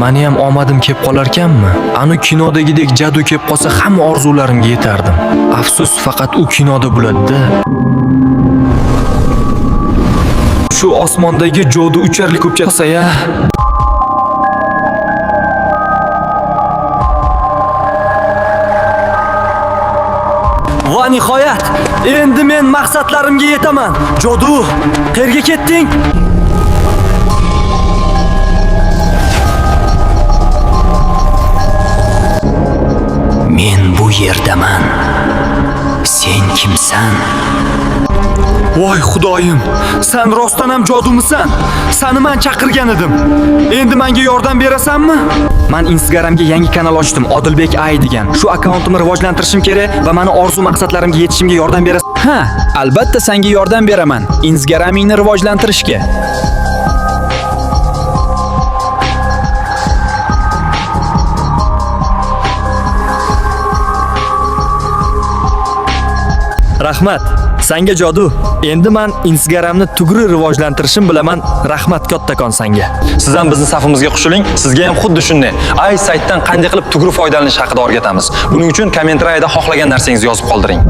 Mani ham omadim kelib qolarkanmi? Anu kinodagidek jadu kelib qolsa, hamma orzularimga yetardim. Afsus, faqat u kinoda bo'ladi-da. Shu osmondagi jodu ucharli ko'pcha ya. Va nihoyat, endi men maqsadlarimga yetaman. Jodu, qayerga ketding? Men bu yerdaman. Sen kimsan? Voy xudoyim, sen rostdan ham jodumisan? Seni men chaqirgan edim. Endi menga yordam berasanmi? Men Instagramga yangi kanal ochdim, Odilbek Ay degan. Shu akkauntimni rivojlantirishim kerak va meni orzu maqsadlarimga yetishimga yordam berasan. Ha, albatta senga yordam beraman. Instagramingni rivojlantirishga. Rahmat. Sanga jodu. Endi men Instagramni tugri rivojlantirishim bilaman. Rahmat kattakon sanga. Siz ham bizni safimizga qo'shiling. Sizga ham xuddi shunday. Ay saytdan qanday qilib tugri foydalanish haqida o'rgatamiz. Buning uchun kommentariyada xohlagan narsangizni yozib qoldiring.